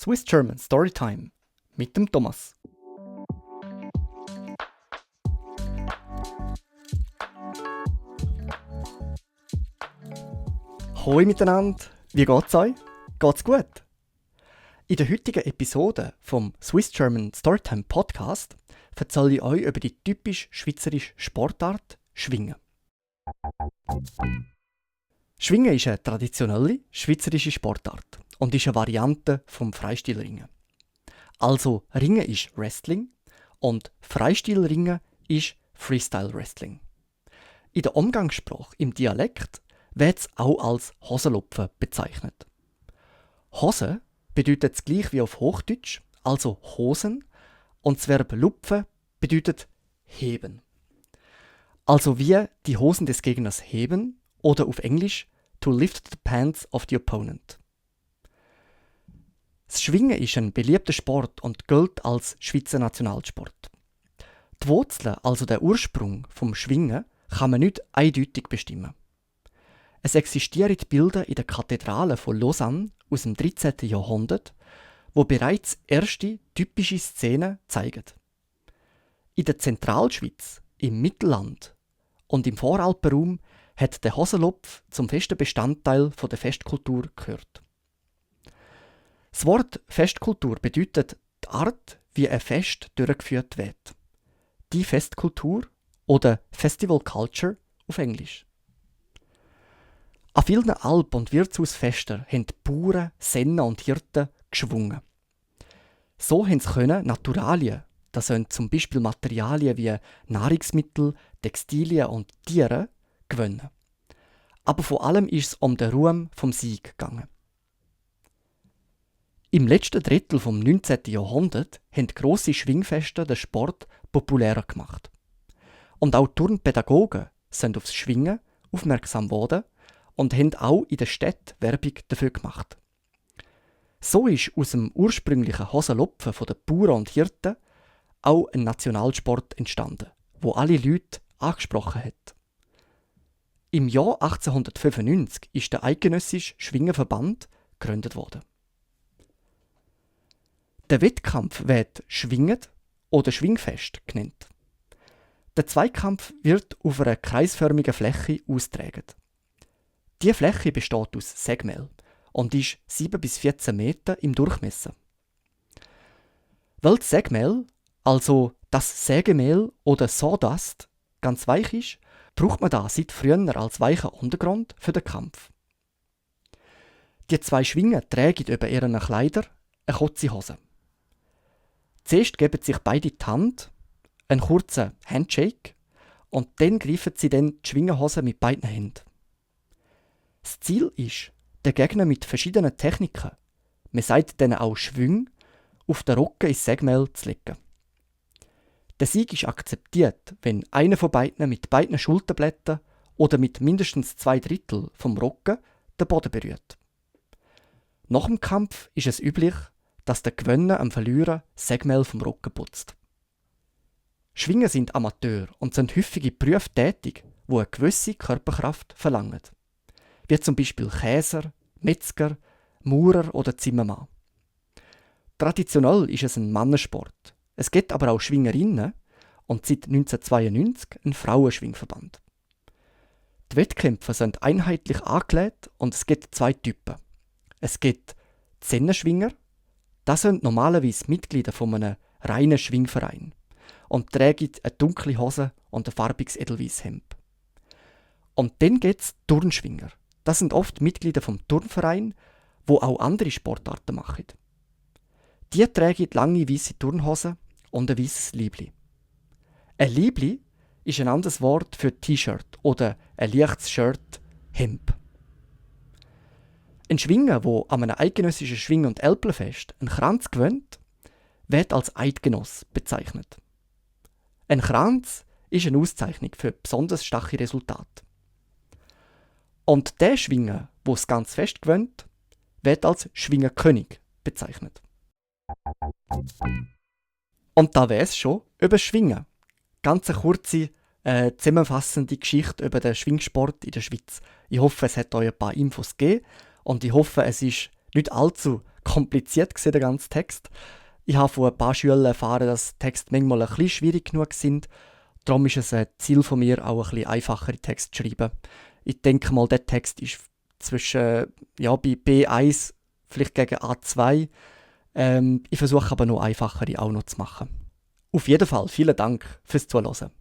Swiss German Storytime mit dem Thomas. Hoi miteinander, wie geht's euch? Geht's gut? In der heutigen Episode vom Swiss German Storytime Podcast erzähle ich euch über die typisch schweizerische Sportart Schwingen. Schwingen ist eine traditionelle schweizerische Sportart und ist eine Variante vom Freistilringen. Also Ringen ist Wrestling und Freistilringen ist Freestyle Wrestling. In der Umgangssprache im Dialekt wird es auch als Hosenlupfen bezeichnet. Hose bedeutet das gleich wie auf Hochdeutsch, also Hosen, und das Verb lupfen bedeutet heben. Also wie die Hosen des Gegners heben oder auf Englisch to lift the pants of the opponent. Das Schwingen ist ein beliebter Sport und gilt als Schweizer Nationalsport. Die Wurzeln, also der Ursprung vom Schwingen, kann man nicht eindeutig bestimmen. Es existieren Bilder in der Kathedrale von Lausanne aus dem 13. Jahrhundert, wo bereits erste typische Szenen zeigen. In der Zentralschweiz, im Mittelland und im Voralpenraum hat der Hosenlupf zum festen Bestandteil der Festkultur gehört. Das Wort Festkultur bedeutet die Art, wie ein Fest durchgeführt wird. Die Festkultur oder Festival Culture auf Englisch. An vielen Alp- und Wirtshausfesten haben die Bauern, Senner und Hirten geschwungen. So haben sie Naturalien, das sind zum Beispiel Materialien wie Nahrungsmittel, Textilien und Tiere, gewinnen. Aber vor allem ist es um den Ruhm vom Sieg gegangen. Im letzten Drittel vom 19. Jahrhundert haben grosse Schwingfeste den Sport populärer gemacht. Und auch Turnpädagogen sind aufs Schwingen aufmerksam geworden und haben auch in der Stadt Werbung dafür gemacht. So ist aus dem ursprünglichen Hosenlupfen der Bauern und Hirten auch ein Nationalsport entstanden, wo alle Leute angesprochen hat. Im Jahr 1895 ist der Eidgenössische Schwingenverband gegründet worden. Der Wettkampf wird Schwingen oder Schwingfest genannt. Der Zweikampf wird auf einer kreisförmigen Fläche ausgetragen. Diese Fläche besteht aus Sägemehl und ist 7 bis 14 Meter im Durchmesser. Weil das Sägemehl, also das Sägemehl oder Sawdust, ganz weich ist, braucht man das seit früher als weichen Untergrund für den Kampf. Die zwei Schwingen tragen über ihren Kleider eine kurze Hose. Zuerst geben sich beide die Hand, einen kurzen Handshake, und dann greifen sie die Schwingenhose mit beiden Händen. Das Ziel ist, den Gegner mit verschiedenen Techniken, man sagt denen auch Schwünge, auf den Rücken ins Sägemehl zu legen. Der Sieg ist akzeptiert, wenn einer von beiden mit beiden Schulterblättern oder mit mindestens 2/3 vom Rücken den Boden berührt. Nach dem Kampf ist es üblich, dass der Gewinner am Verlierer Sägemehl vom Rücken putzt. Schwingen sind Amateur und sind häufige Berufe tätig, die eine gewisse Körperkraft verlangen. Wie zum Beispiel Käser, Metzger, Maurer oder Zimmermann. Traditionell ist es ein Mannensport. Es gibt aber auch Schwingerinnen und seit 1992 ein Frauenschwingverband. Die Wettkämpfe sind einheitlich angelegt und es gibt 2 Typen. Es gibt die Sennenschwinger, das sind normalerweise Mitglieder von einem reinen Schwingverein und tragen eine dunkle Hose und ein farbiges Edelweisshemd. Und dann gibt es Turnschwinger. Das sind oft Mitglieder vom Turnverein, wo auch andere Sportarten machen. Die tragen lange weiße Turnhosen und ein weißes Liebli. Ein Liebli ist ein anderes Wort für T-Shirt oder ein leichtes Shirt, Hemd. Ein Schwinger, der an einem eidgenössischen Schwing- und Älplerfest einen Kranz gewinnt, wird als Eidgenoss bezeichnet. Ein Kranz ist eine Auszeichnung für besonders starke Resultate. Und der Schwinger, der das ganze Fest gewinnt, wird als Schwingerkönig bezeichnet. Und da wäre es schon über Schwingen. Ganz eine kurze, zusammenfassende Geschichte über den Schwingsport in der Schweiz. Ich hoffe, es hat euch ein paar Infos gegeben und ich hoffe, es ist nicht allzu kompliziert gewesen, der ganze Text. Ich habe von ein paar Schülern erfahren, dass Texte manchmal ein bisschen schwierig genug sind. Darum ist es ein Ziel von mir, auch ein bisschen einfachere Texte zu schreiben. Ich denke mal, der Text ist zwischen, bei B1 vielleicht gegen A2. Ich versuche aber noch einfachere auch noch zu machen. Auf jeden Fall vielen Dank fürs Zuhören.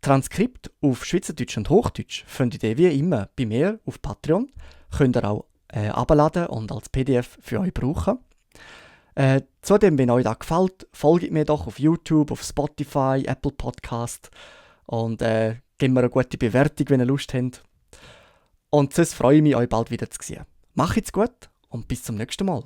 Transkript auf Schweizerdeutsch und Hochdeutsch findet ihr wie immer bei mir auf Patreon. Könnt ihr auch abladen und als PDF für euch brauchen. Zudem, wenn euch das gefällt, folgt mir doch auf YouTube, auf Spotify, Apple Podcast und gebt mir eine gute Bewertung, wenn ihr Lust habt. Und sonst freue ich mich, euch bald wieder zu sehen. Macht's gut und bis zum nächsten Mal.